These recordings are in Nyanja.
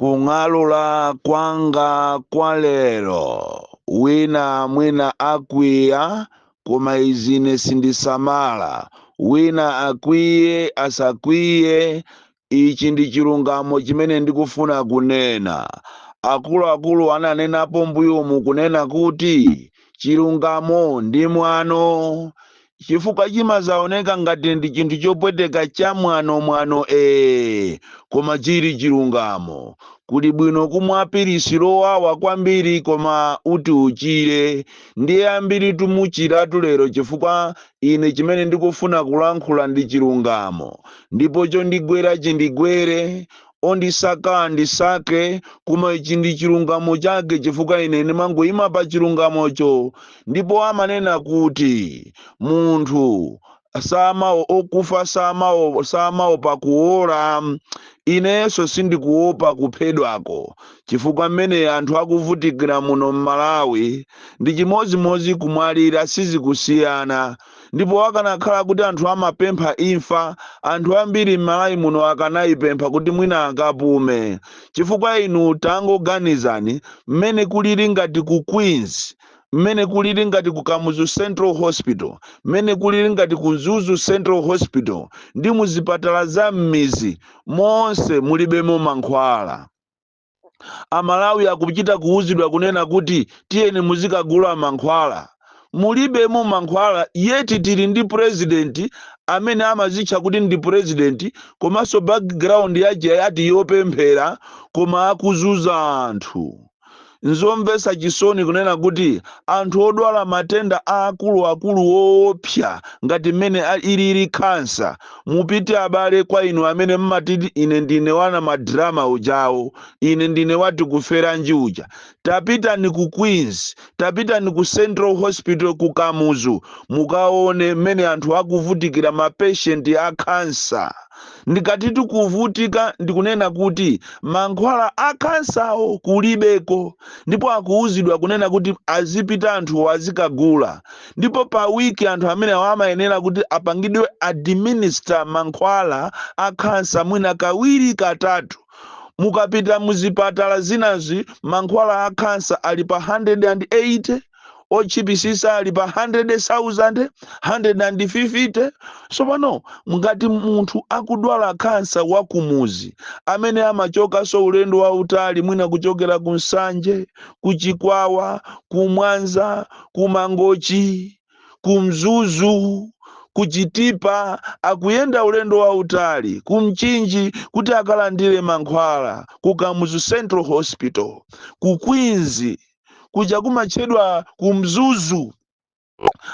Kung'alula kwanga kwa lero, wina mwina akwiya, koma izi ine sindisamala. Wina akwiye asakwiye, ichi ndi chilungamo chimene ndikufuna kunena. Akuluakulu ananenapo mbuyomu kunena kuti chilungamo ndi mwano, chifukwa chimazaoneka ngati ndi chinthu chopweteka cha mwano mwano ee, koma chili chilungamo. Kuli bwino kumwa pilisi lowawa kwambiri koma uti uchire. Ndiye ambiri tumuchiratu lero, chifukwa ine chimene ndikufuna kulankhula ndi chilungamo, ndipo chondigwera chindigwere, ondisaka andisake, koma ichi ndi chilungamo chake, chifukwa ine ndimangoyima pa chilungamocho. Ndipo amanena kuti munthu samao okufa samaopa kuola. Inenso sindikuopa kuphedwako, chifukwa mmene anthu akuvutikira muno m'Malawi ndi chimodzimodzi kumwalira, sizikusiyana. Ndipo akanakhala kuti anthu amapempha imfa, anthu ambiri m'Malawi muno akanayipempha kuti mwina akapume. Chifukwa inu tangoganizani mmene kulili ngati ku Queens, mmene kulili ngati ku Kamuzu Central Hospital, mmene kulili ngati ku Mzuzu Central Hospital ndi muzipatala za m'mizi monse, mulibemo mankhwala. Amalawi akuchita kuwuzidwa kunena kuti tiyeni muzikagula mankhwala, mulibemo mankhwala. Yeti tili ndi president amene amazitcha kuti ndi president, komanso background yace yati yopemphera, koma akuzuza anthu. Nzomvetsa chisoni kunena kuti anthu odwala matenda aakuluakulu woopsa ngati mmene ilili khansa, mupite abale kwa inu amene mmatiti ine ndine wana madrama ujawo, ine ndine wati kuferanji uja, tapitani ku Queens, tapitani ku Central Hospital ku Kamuzu, mukaone mmene anthu akuvutikira, mapatient a khansa. Ndikati tikuvutika, ndikunena kuti mankhwala a khansawo kulibeko, ndipo akuwuzidwa kunena kuti azipita anthu azikagula. Ndipo pa wiki anthu amene amayenera kuti apangidwe administer mankhwala a khansa mwina kawiri, katatu. Mukapita muzipatala zinazi, mankhwala a khansa ali pa 180, otchipisisa ali pa 100,000, 150. Tsopano ngati munthu akudwala khansa wakumuzi amene amachokanso ulendo wautali, mwina kuchokera ku Nsanje, ku Chikwawa, ku Mwanza, ku Mangochi, ku Mzuzu, ku Chitipa, akuyenda ulendo wautali ku Mchinji kuti akalandire mankhwala ku Kamuzu Central Hospital, ku Queens, kuja kumatchedwa ku Mzuzu,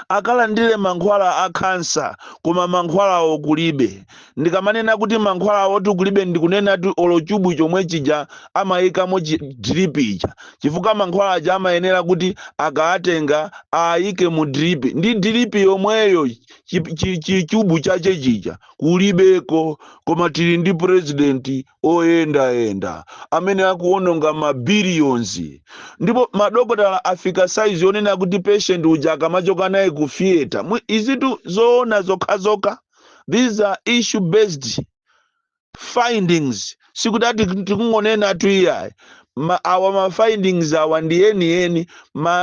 akalandire mankhwala a khansa, koma mankhwalawo kulibe. Ndikamanena kuti mankhwalawo kulibe, ndikunena ti olo tube chomwe chija amayikamo drip ija, chifukwa mankhwala aja amayenera kuti akaatenga ayike mu drip, ndi drip yomweyo chitube chache chija kulibeko. Koma tili ndi president oyendayenda amene akuwononga mabillions, ndipo madokotala afika saizi yonena kuti patient uja akamachoka naye ku theatre, izitu zoona zokhazokha, these are issue based findings, sikuti ati tikungonena tu iyayi. Awa ma findings awa ndi enieni.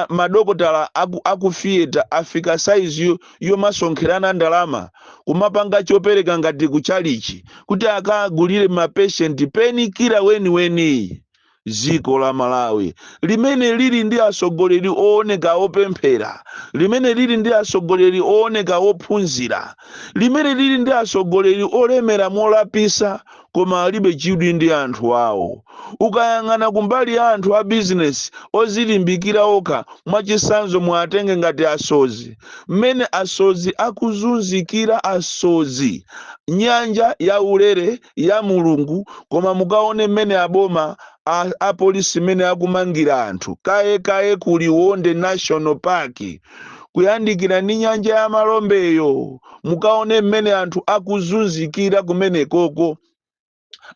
Madokotala aku theatre afika saizi yomasonkherana ndalama, kumapanga chopereka ngati kuchalichi, kuti akagulire mapatient painkiller weniweni. Dziko la Malawi limene lili ndi atsogoleri ooneka opemphera, limene lili ndi atsogoleri ooneka ophunzira, limene lili ndi atsogoleri olemera molapisa, koma alibe chidwi ndi anthu awo. Ukayang'ana kumbali ya anthu a bizinesi ozilimbikira okha, mwachisanzo mwatenge ngati asozi, mmene asozi akuzunzikira, asozi nyanja ya ulere ya Mulungu, koma mukaone mmene aboma apolisi mmene akumangira anthu kaye kaye ku Liwonde National Park, kuyandikira ndi nyanja ya Malombeyo, mukaone mmene anthu akuzunzikira kumenekoko.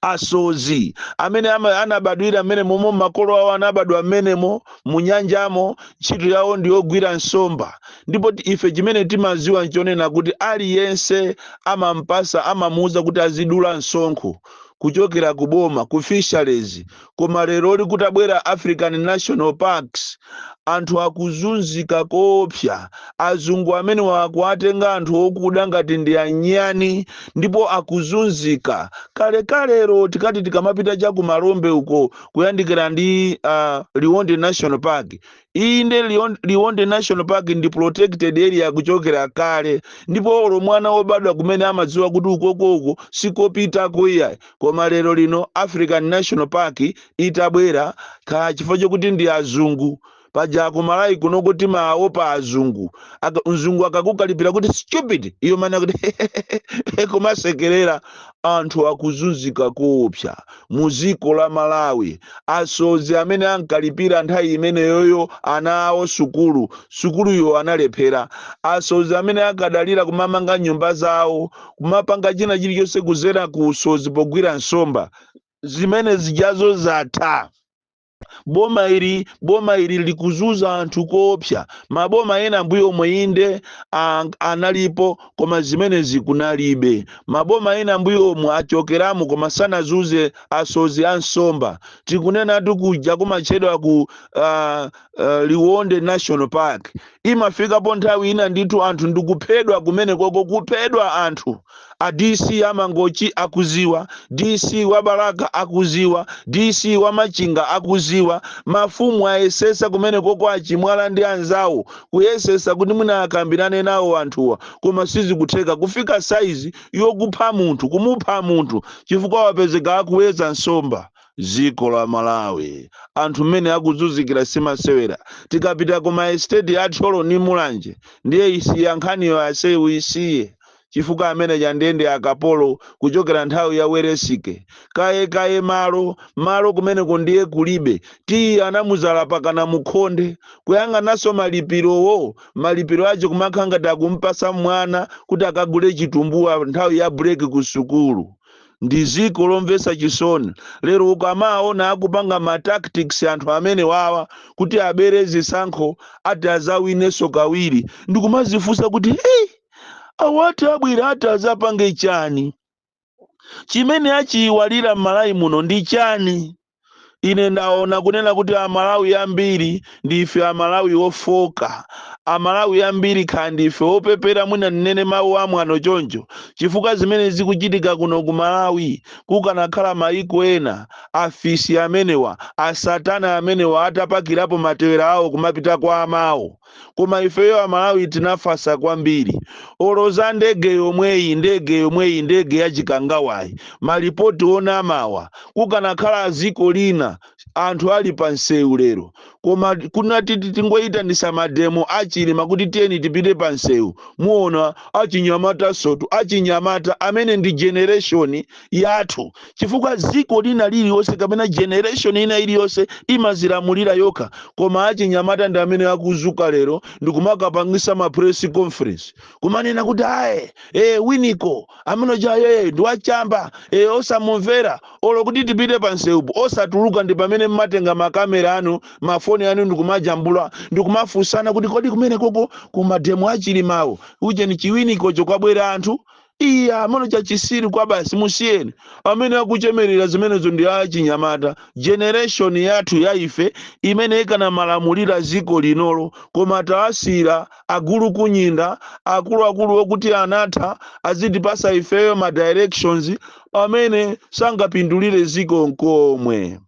Asozi amene anabadwira mmene momwe makolo awo anabadwa mmenemo munyanjamo, ntchito yawo ndiyogwira nsomba. Ndipo ife chimene timaziwa nchonena kuti aliyense amampasa, amamuuza kuti azidula msonkho. kuchokera ku boma ku fisheries. Koma lero likutabwera African National Parks, anthu akuzunzika koopsa. Azungu amene wakuatenga anthu okuda ngati ndi anyani, ndipo akuzunzika. Kalekalero tikati tikamapita cha kumalombe uko kuyandikira ndi Liwonde National Park, inde Liwonde National Park ndi protected area kuchokera kale, ndipo olo mwana wobadwa kumene amadziwa kuti ukokoko sikopitako iyayi. Koma lero lino African National Park itabwera, kaya chifukwa chokuti ndi azungu, paja kumalawi kuno kuti maopa azungu. Mzungu akakukalipira kuti "Stupid", iyo mana kuti kumasekerera. Anthu akuzunzika koopsa mu dziko la Malawi. Asodzi amene ankalipira nthawi imeneyoyo ana awo sukulu, sukuluyo analephera. Asodzi amene akadalira kumamanga nyumba zawo, kumapanga china chilichonse kuzera ku usodzi pogwira nsomba, zimene zijazo zatha. Boma ili likuzuza anthu koopsa. Maboma ena mbuyo omwe inde analipo, koma zimenezi kunalibe. Maboma ena mbuyo omwe achokeramo, koma sanazuze asodzi a nsomba. Tikunenatu kuja kumatchedwa ku Liwonde National Park, imafikapo nthawi ina ndithu anthu ndikuphedwa kumene koko, kuphedwa anthu. A DC amangochi akuziwa, DC wa Balaka akuziwa, DC wa Machinga akuziwa. Mafumu ayesesa kumene koko, achimwala ndi anzawo, kuyesesa kuti mwina akambirane nawo anthuwa, koma sizikutheka. Kufika saizi yokupha munthu, kumupha munthu chifukwa wapezeka akuweza nsomba. Dziko la Malawi, anthu mmene akuzunzikira simasewera. Tikapita ku ma estate a Thyolo ndi Mulanje, ndiye isiya nkhaniyo, asewu isiye, chifukwa amene chandende akapolo kuchokera nthawi ya Weresike kaye kaye. Malo malo kumeneko ndiye kulibe. Tiyi anamuzala pakana mukhonde, kuyang'ananso malipirowo, malipiro acho kumakhala ngati akumpasa mwana kuti akagule chitumbuwa nthawi ya break ku sukulu. Ndi ziko lomvetsa chisoni. Lero ukamaona akupanga ma tactics anthu amene wawa kuti abere zisankho, ati azawinenso kawiri, ndikumazifunsa kuti, hey, awati abwera ati azapange chani? Chimene achiyiwalira m'Malawi muno ndi chani? Ine ndaona kunena kuti Amalawi ambiri ndife Amalawi ofoka. Amalawi ambiri kha ndife opepera, mwina ndinene mawu amwano choncho, chifukwa zimene zikuchitika kuno ku Malawi, kukanakhala mayiko ena, afisi amenewa, asatana amenewa atapakirapo matewera awo kumapita kwa amawo. Koma ifeyo Amalawi tinafasa kwambiri. Olo za ndege yomweyi, ndege yomweyi, ndege ya Chikangawayi, malipoti onamawa, kukanakhala ziko lina anthu ali pa msewu lero. Koma kunati tingoyitanisa ma demo achilima kuti tiyeni tipite pa msewu, muona achinyamata sotu, achinyamata amene ndi generation yathu, chifukwa ziko lina liliyonse kapena generation ina iliyonse imazilamulira yokha. Koma achinyamata ndi amene akuzuka lero ndikumakapangisa ma press conference kumanena kuti aye, winiko amene chaye ndi wachamba, osamumvera. Olo kuti tipite pa msewupo osatuluka, ndi pamene mmatenga makamera anu, mafoni anu, ndikumajambula, ndikumafunsana kuti kodi kumene koko kuma demo achilimawo uje ni chiwinikocho kwabwera anthu? Iya, amene chachisiri kwa basi, musiyeni. Amene akuchemerera zimenezo ndi achinyamata, generation yathu ya ife imene ikanamalamulira ziko linolo. Koma taasira agulu kunyinda, akuluakulu okuti anatha azitipasa ifeyo ma directions amene sangapindulire ziko nkomwe.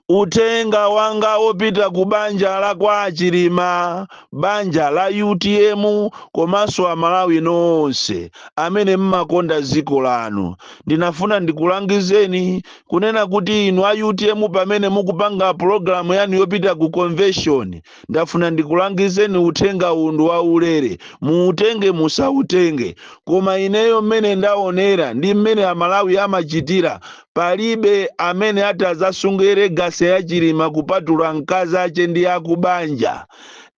Uthenga wanga wopita ku banja la kwa Chilima, banja la UTM, komanso Amalawi nonse amene mmakonda dziko lanu, ndinafuna ndikulangizeni kunena kuti inu a UTM, pamene mukupanga pulogalamu yanu yopita ku convention, ndafuna ndikulangizeni. Uthenga uwu ndi waulere, muutenge musautenge, koma ineyo mmene ndaonera ndi mmene Amalawi amachitira, palibe amene ati azasunge legacy ya Chilima kupatula mkazi ache ndi akubanja.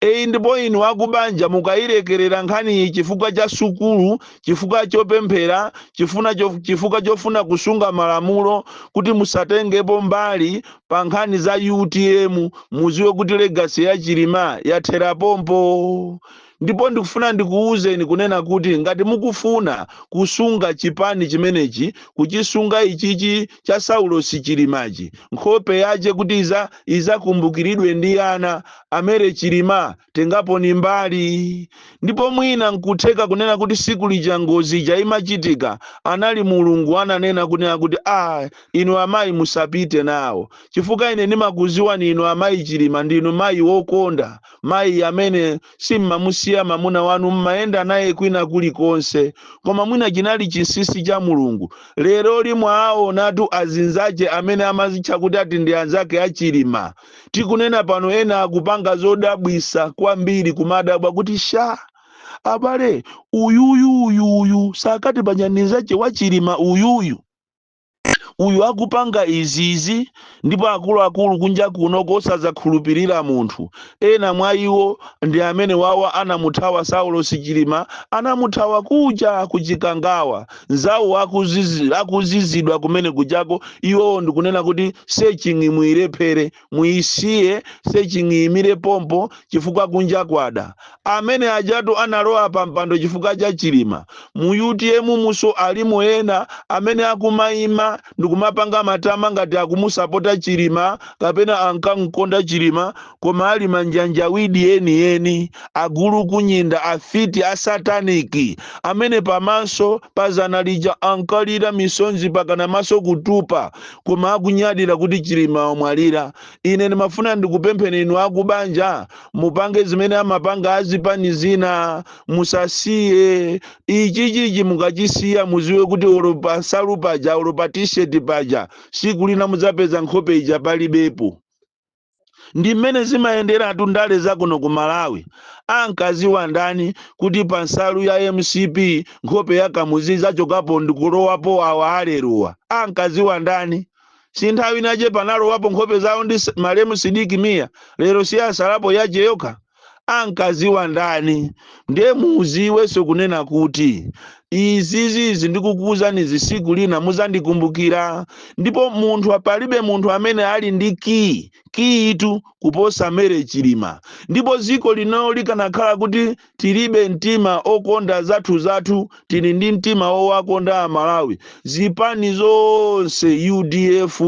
Eyi, ndipo inu akubanja mukayilekerera nkhaniyi chifukwa cha sukulu, chifukwa chopemphera, chifukwa chofuna kusunga malamulo kuti musatengepo mbali pa nkhani za UTM, muziwe kuti legacy ya Chilima yathera pompo. Ndipo ndikufuna ndikuwuzeni kunena kuti ngati mukufuna kusunga chipani chimenechi, kuchisunga ichichi cha Saulosi Chilimachi, nkhope yache kuti izakumbukiridwe ndi ana amene Chilima tengaponi mbali. Ndipo mwina nkutheka kunena kuti siku lija ngozi ija imachitika anali Mulungu ananena kunena kuti, "Ah, inu amayi musapite nawo, chifukwa ine ndimakuziwani inu amayi Chilima, ndinu mayi wokonda, mayi amene simmamusiya mamuna wanu, mmayenda naye kwina kulikonse." Koma mwina chinali chinsinsi cha Mulungu. Lero limwe aonatu azinzache amene amazitcha kuti ati ndi anzake achilima. Tikunena pano ena akupanga zodabwisa kwambiri, kumadabwa kuti, "Sha abale, uyuyu uyuyu sakati panyanizache wachilima uyuyu uyu akupanga izizi?" Ndipo akuluakulu kunja kuno kosazakhulupirira munthu, ena mwa iwo ndi amene wawa anamuthawa Saulo Chilima, anamuthawa kuja kuchikangawa nzawo akuzizidwa kumene kujako. Iwowo ndikunena kuti searching muyilephere, muyisiye searching imire pompo, chifukwa kunja kwada. Amene ajatu analowa pa mpando chifukwa cha Chilima. Mu UTM muso alimo ena amene akumayima ndikumapanga matama ngati akumusapota Chilima kapena ankamkonda Chilima, koma ali manjanjawidi enieni, agulu kunyinda, afiti asataniki, amene pamaso pazana lija ankalira misonzi pakana maso kutupa, koma akunyadira kuti Chilima wamwalira. Ine ndimafuna ndikupempheni inu akubanja, mupange zimene amapanga azipani zina, musasiye ichichichi. Mukachisiya, muziwe kuti olo pa nsalu paja, olo pa T-shirt paja, siku lina mudzapeza nkhope ija palibepo. Ndi mmene zimayenderatu ndale zakuno ku Malawi. Ankaziwa ndani kuti pa nsalu ya MCP nkhope ya Kamuzu zachokapo ndikulowapo awa alerowa? Ankaziwa ndani? Si nthawi inache panalowapo nkhope zawo ndi malemu Sidiki Mia? Lero si asalapo yache yokha? Ankaziwa ndani? Ndiye muziwenso kunena kuti izizizi ndikukuwuzani, zisiku lina muzandikumbukira. Ndipo munthu, palibe munthu amene ali ndi key kiyitu kuposa Mary Chilima. Ndipo dziko lino likanakhala kuti tilibe mtima okonda zathu zathu, tili ndi mtima owakonda Amalawi, zipani zonse, UDF,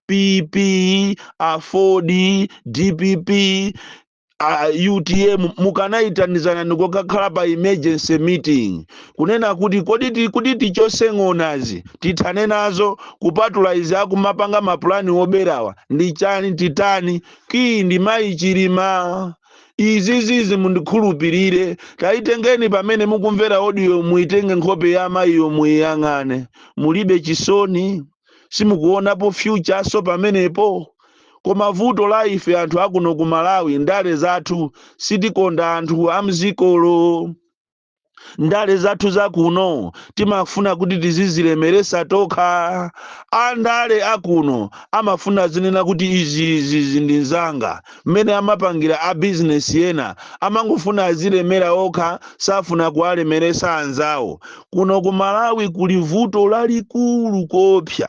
PP, AFORD, DPP, UTM, mukanayitanizana nikokakhala pa emergency meeting kunena kuti kodi kuti tichose ng'onazi, tithane nazo, kupatula izi akumapanga mapulani oberawa ndi chani, titani? Key ndi mayi Chilima. Izizizi mundikhulupirire. Tayitengeni pamene mukumvera audio, muitenge nkhope ya amayiyo, muyiyang'ane. Mulibe chisoni? Simukuonapo future so pamenepo? Koma vuto la ife anthu akuno ku Malawi, ndale zathu sitikonda anthu amzikolo. Ndale zathu zakuno timafuna kuti tizizilemeresa tokha. Andale akuno amafuna zinena kuti izi izi izi ndi nzanga. Mmene amapangira a bizinesi ena, amangofuna azilemera okha, safuna kuwalemeresa anzawo. Kuno ku Malawi kuli vuto lalikulu kopsa.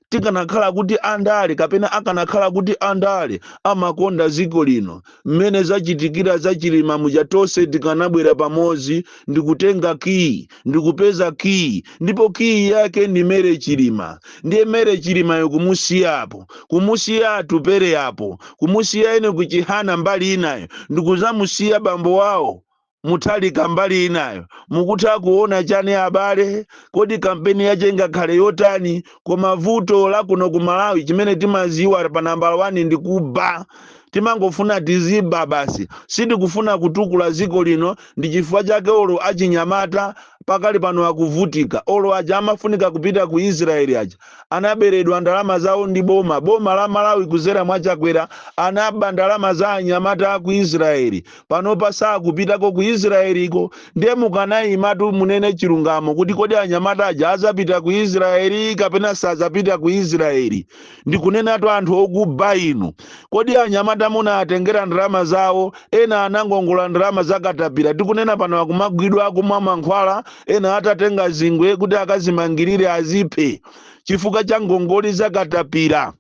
Tikanakhala kuti andale, kapena akanakhala kuti andale amakonda dziko lino, mmene zachitikira zachilima muja, tonse tikanabwera pamodzi ndikutenga key, ndikupeza key. Ndipo key yake ndi Mary Chilima. Ndiye Mary Chilimayo kumusiyapo, kumusiya Atupere apo, kumusiya ene kuchihana mbali inayo, ndikuzamusiya bambo wawo Muthalika mbali inayo, mukutha kuona chani abale? Kodi kampeni yache ingakhale yotani? Koma vuto la kuno ku Malawi chimene timaziwa pa nambala 1 ndi kuba. Timangofuna tiziba basi, sitikufuna kutukula dziko lino. Ndi chifukwa chake olo achinyamata pakali pano akuvutika. Olo aja amafunika kupita ku Israeli aja anaberedwa ndalama zawo ndi boma. Boma la Malawi kuzera mwa Chakwera anaba ndalama za anyamata aku Israeli. Panopa sakupitako ku Israeliko. Ndiye mukanayimatu munene chilungamo kuti kodi anyamata aja azapita ku Israeli kapena sazapita ku Israeli? Ndikunenatu anthu okuba inu, kodi anyamata munatengera ndalama zawo? Ena anangongola ndalama zakatapira. Tikunena pano akumagwidwa akumwa mankhwala, ena atatenga zingwe kuti akazimangirire aziphe chifukwa cha ngongoli zakatapira.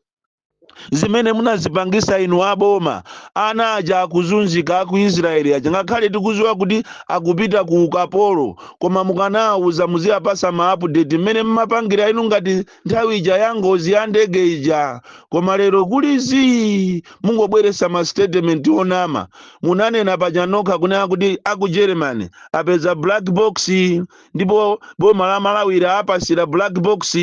Zimene munazipangisa inu aboma, ana aja akuzunzika aku Israeli aja, ngakhale tikuziwa kuti akupita ku ukapolo, koma mukanawuza, muziyapasa ma update mmene mmapangira inu ngati nthawi ija ya ngozi ya ndege ija. Koma lero kulizi mungobweresa ma statement onama. Munanena paja nokha kunena kuti aku Germany apeza black box, ndipo boma la Malawi apasira black box.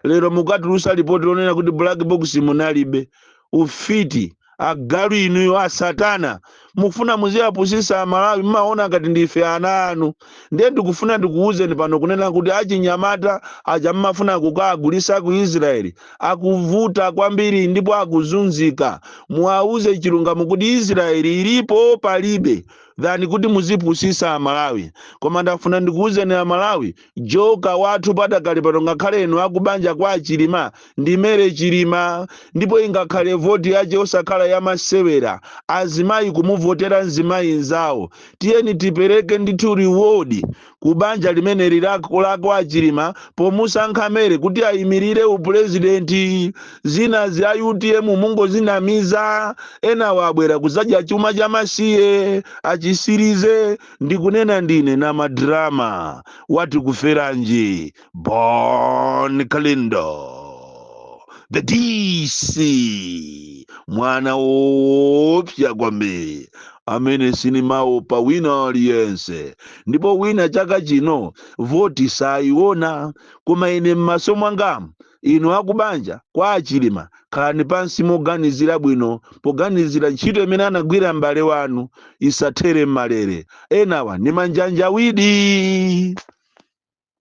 Lero mukatulusa ripoti lonena kuti black box munalibe. Ufiti, agalu inuyo, asatana, mufuna muziyapusisa Amalawi. Mmaona ngati ndife ana anu. Ndiye ndikufuna ndikuwuzeni pano kunena kuti achinyamata aja mmafuna kukagulisa ku Israeli akuvuta kwambiri ndipo akuzunzika. Muwauze chilungamo kuti Israeli ilipo palibe, than kuti muzipusisa Amalawi. Koma ndafuna ndikuwuzeni Amalawi, joka wathu padakali pano, ngakhale inu akubanja kwa Achilima, ndi Mary Chilima, ndipo ingakhale voti yace osakhala yamasewera, azimayi kumuvotera mzimayi nzawo. Tiyeni tipereke ndithu reward ku banja limene lako Achilima pomusankha Mary kuti ayimirire upurezidenti. Zina za UTM mungozinamiza, ena wabwera kuzadya chuma cha masiye achisirize. Ndikunena ndine na madrama wati kuferanji. Bon Kalindo, the DC, mwana wopya kwambiri amene sinimaopa wina aliyense, ndipo wina chaka chino voti sayiona. Koma ine m'maso mwangamu, inu akubanja kwa Achilima, khalani pansi moganizira bwino, poganizira ntchito imene anagwira m'bale wanu, isathere m'malere. Enawa ni manjanjawidi.